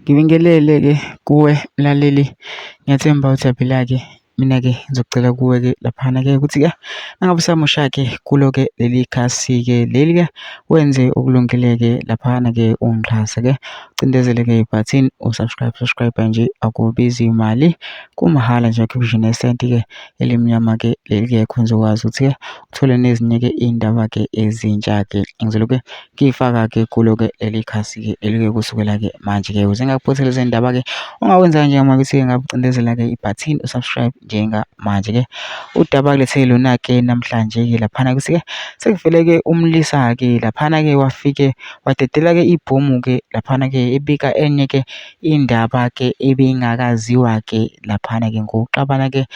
Ngibingelele-ke kuwe mlaleli, ngiyathemba ukuthi uyaphila-ke. Mina-ke ngizocela kuwe-ke laphana-ke ukuthi-ke nangabe usamusha-ke kulo-ke leli khasi-ke leli-ke wenze okulungile-ke laphana-ke ungixhase-ke ucindezele-ke ibhathini u-subscribe, subscribe nje akubizi imali kumahhala nje akhiphe nesenti-ke elimnyama-ke leli-ke khona uzokwazi ukuthi-ke uthole nezinye-ke iy'ndaba-ke ezintsha-ke engizoloke ngiyifaka-ke kulo-ke leli khasi-ke leli-ke kusukela-ke manje-ke ukuze ngingakuphotheli izindaba-ke ungakwenza njengamanje ukuthi-ke ngabe ucindezela-ke ibhathini u-subscribe njengamanje-ke. Udaba kulethe lona-ke namhlanje-ke laphana ukuthi-ke sekuvele-ke umlisa-ke laphana-ke wafike wadedela-ke ibhomu-ke laphana-ke ebika enye-ke indaba-ke ebingakaziwa-ke laphana-ke ngokuxabana-ke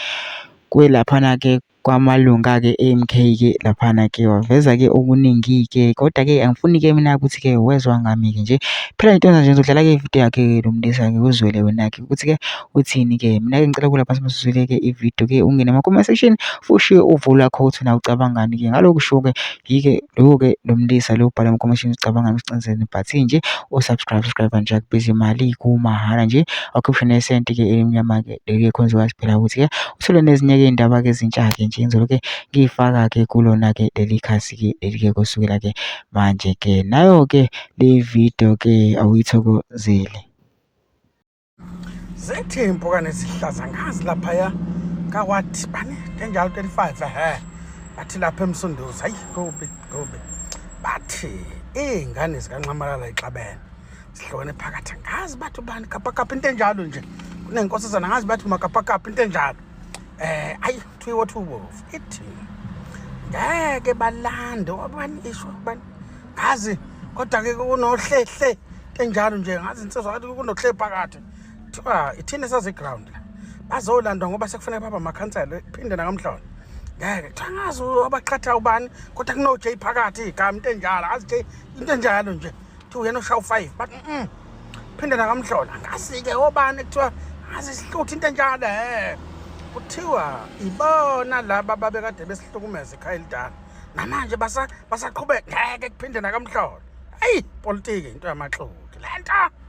kwelaphana-ke kwamalunga-ke e-M_K-ke laphana-ke waveza-ke okuningi-ke kodwa-ke angifuni-ke mina ukuthi-ke wezwa ngami-ke nje phela into nje ngizodlala-ke ividiyo yakhe-ke lo mlisa-ke uzwele wena-ke ukuthi-ke uthini-ke. Mina-ke ngicela kula phansi masuzwile-ke ividiyo-ke ungene ema-comment section ushiye uvo lwakho ukuthi wena ucabangani-ke ngalokhu kushiwo-ke yike lowo-ke lo mlisa lo ubhala ema-comment section ucabangani usicinzele ibhathini nje u-subscribe subscribe nje akubizi imali kumahhala nje awukhiphe nesenti-ke elimnyama-ke leli khona uzokwazi phela ukuthi-ke uthole nezinye-ke iy'ndaba-ke ezintsha-ke nje ngizoloke ngiyifaka-ke kulona-ke leli khasi-ke leli-ke kusukela-ke manje-ke nayo-ke le video-ke awuyithokozeli. Zithi impukane zihlaza ngazi laphaya kawathi bani enjalo 35 ehe bathi lapha emsunduzi hayi kubi kubi bathi iy'ngane zikanxamalala ixabene sihlukene phakathi angazi bathi ubani kapakapa into enjalo nje kunenkosazana angazi bathi makapakapa into enjalo eh ayi kuthiwa thubovu ithi ngeke balande obani isho bani ngazi kodwa ke kunohlehle enjalo nje ngazi insizwa ngathi kunohle phakathi kuthiwa ithini sazi ground la bazolandwa ngoba sekufanele baba amakhansela phinde nakamhlolo ngeke kuthiwa ngazi abaqhatha ubani kodwa kuno-j phakathi igama into enjalo azi j into enjalo nje kuthiwa uyena oshawu 5 but mm phinde nakamhlola ngasike obani kuthiwa ngazi isihluthu into enjalo he kuthiwa ibona laba babekade besihlukumeza ekhaya elidala namanje basaqhubeka ngeke kuphinde nakamhlola eyi politiki into yamaxoki le nto.